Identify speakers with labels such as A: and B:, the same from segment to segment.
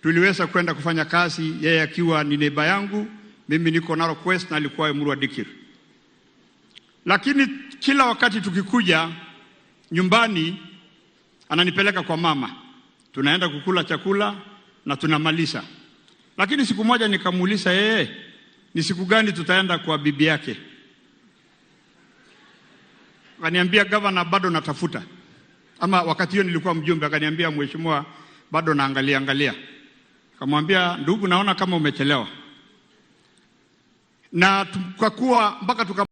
A: Tuliweza kwenda kufanya kazi, yeye akiwa ni neighbor yangu, mimi niko Narok West na alikuwa Emurua Dikirr. Lakini kila wakati tukikuja nyumbani ananipeleka kwa mama, tunaenda kukula chakula na tunamaliza. Lakini siku moja nikamuuliza yeye, ni siku gani tutaenda kwa bibi yake? Akaniambia, gavana, bado natafuta. Ama wakati hiyo nilikuwa mjumbe, akaniambia, mheshimiwa, bado naangalia angalia. Akamwambia, ndugu, naona kama umechelewa. Na tukakuwa mpaka tuka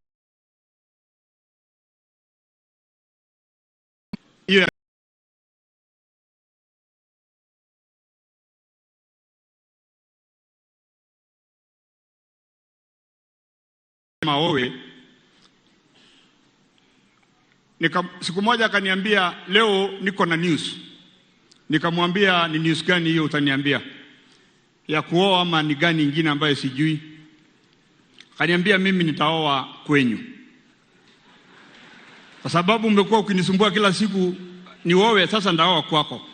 A: hiyo maowe. Siku moja akaniambia, leo niko na news. Nikamwambia, ni news gani hiyo utaniambia? Ya kuoa ama ni gani ingine ambayo sijui? Akaniambia, mimi nitaoa kwenyu. Kwa sababu umekuwa ukinisumbua kila siku nioe, sasa nitaoa kwako.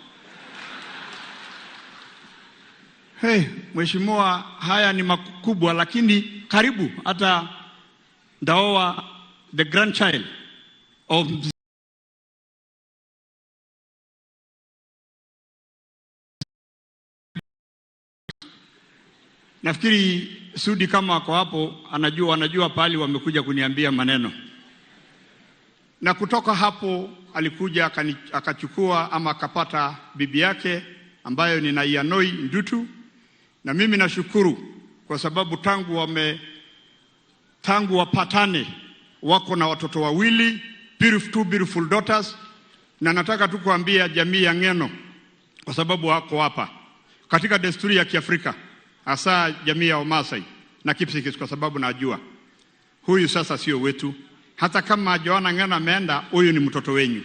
A: Hey, mheshimiwa, haya ni makubwa, lakini karibu hata nitaoa the grandchild of Nafikiri Sudi kama ako hapo anajua pahali wamekuja kuniambia maneno. Na kutoka hapo alikuja akachukua ama akapata bibi yake ambayo ni Naianoi Ndutu, na mimi nashukuru kwa sababu tangu wapatane wako na watoto wawili, two beautiful daughters. Na nataka tu kuambia jamii ya Ng'eno, kwa sababu wako hapa katika desturi ya Kiafrika, hasa jamii ya Wamasai na Kipsigis, kwa sababu najua huyu sasa sio wetu. Hata kama Johana Ng'eno ameenda, huyu ni mtoto wenyu,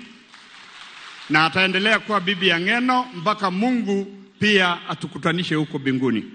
A: na ataendelea kuwa bibi ya Ng'eno mpaka Mungu pia atukutanishe huko mbinguni.